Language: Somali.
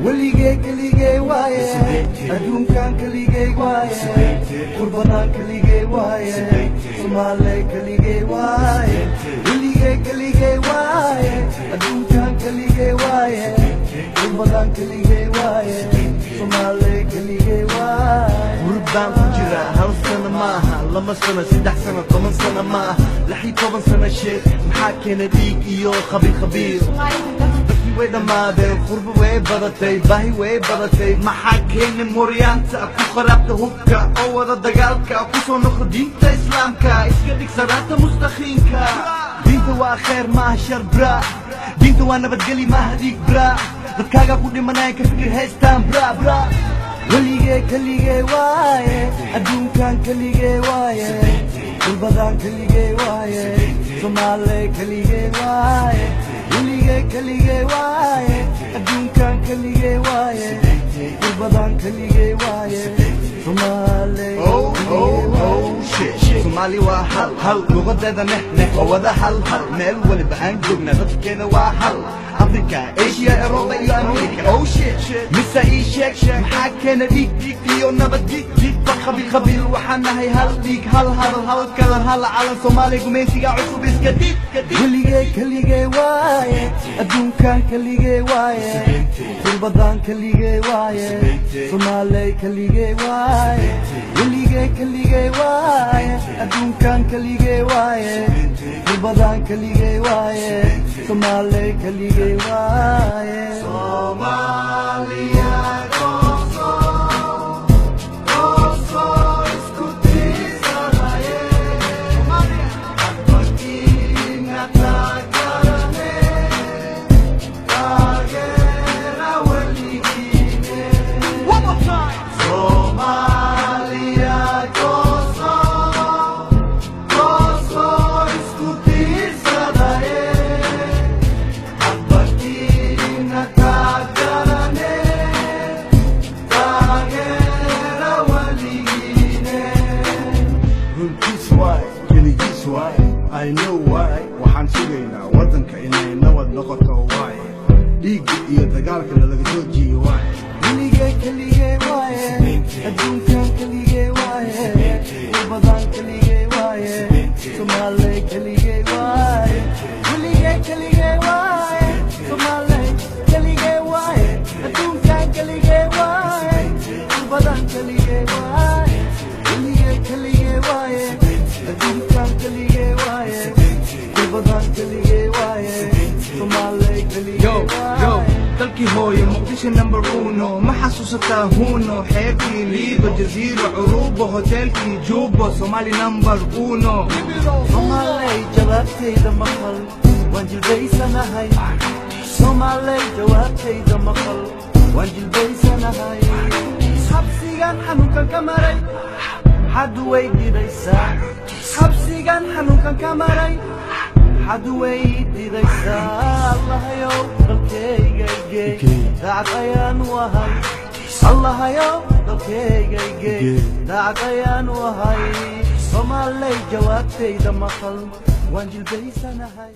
Weligay keligay waaye, adduunkan keligay waaye, qurbadan keligay waaye, Soomaali keligay waaye. Weligay keligay waaye, adduunkan keligay waaye, qurbadan keligay waaye, Soomaali keligay waaye. Qurbaan ku jira 1 sano maaha, 2 sano, 3 sano, 10 sano maaha, 16 sano. Sheekh, maxaa keena dhiig iyo khabiir khabiir? Dadkii way dhammaadeen, qurbo way badatay, baahi way badatay. Maxaa keenay mooryaanta ku qaraabta hubka oo wada dagaalka? Ku soo noqda diinta Islaamka, iska dhig siraata mustaqiimka. Diinta waa kheer, maaha shar bra. Diinta waa nabadgeli, maaha dhiig bra. Dadkaaga ku dhimanaya ka fikir haystaan bra bra. Weligay keligay waaye, adduunkan keligay waaye, qurbadan keligay waaye, Soomaali keligay waaye. Weligay keligay waaye, adduunkan keligay waaye, qurbadan keligay waaye, Soomaali. Oh, oh, oh, shit. Soomaali waa hal hal, luqadeeda neh neh waa wada hal hal. Meel waliba aan joogna dadkeena waa hal, Africa, Asia, Europa iyo America. Oh shit, mise ii sheeg, maxaa keena dhiig dhiig iyo nabad dhiig dhiig ba qabiil qabiil? Waxaan nahay hal dhiig, hal hadal, hal kalar, hal calan. Soomaaliya gumaysiga cusub iska dhiig ka dhiig. Weligay keligay waaye, adduunkan keligay waaye, qurbadan keligay waaye, Soomaali keligay waaye. Weligay keligay waaye, adduunkan keligay waaye, qurbadan keligay waaye, Soomaali keligay waaye. Soomaaliya goosoo goosoo isku tiirsanaye, hadbakiina taageerane, taageera weligiine. One more time. Soomaaliya goosoo goosoo isku tiirsanaye, hadbakiina taageerane, taageera weligiine. Runtiis waay, keligiis waay, I know why. Waxaan sugaynaa waddanka inay nabad noqoto waay, dhiigga iyo dagaalkana laga soo jiiyo waay. Weligay keligay waaye, adduunkan keligay waaye, qurbadan keligay waaye, Soomaali keligay waaye. Weligay keligay waaye, Soomaali keligay waaye, adduunkan keligay waaye, qurbadan keligay waaye. Weligay keligay waaye, adduunkan keligay waaye, qurbadan keligay waaye, Soomaali keligay Yo, yo, waaye. Dalkii hooyo, Muqdisho number uno. Ma xasuusataa huno, xeebtii Liido, Jaziiro, Curubo, hoteelkii Jubo? Somali number uno. Soomaaley, jawaabtayda maqal, waan jilbaysanahay. Soomaaley, jawaabtayda maqal, waan jilbaysanahay. Xabsigan xanuunkan ka maray, xaddu way didaysaa. Xabsigan xanuunkan ka maray, xaddu way didaysaa. Allahayow dalkayga igey, daacad ayaanu ahay. Allahayow dalkayga igey, daacad ayaanu ahay. Soomaaley, jawaabtayda maqal, waan jilbaysanahay.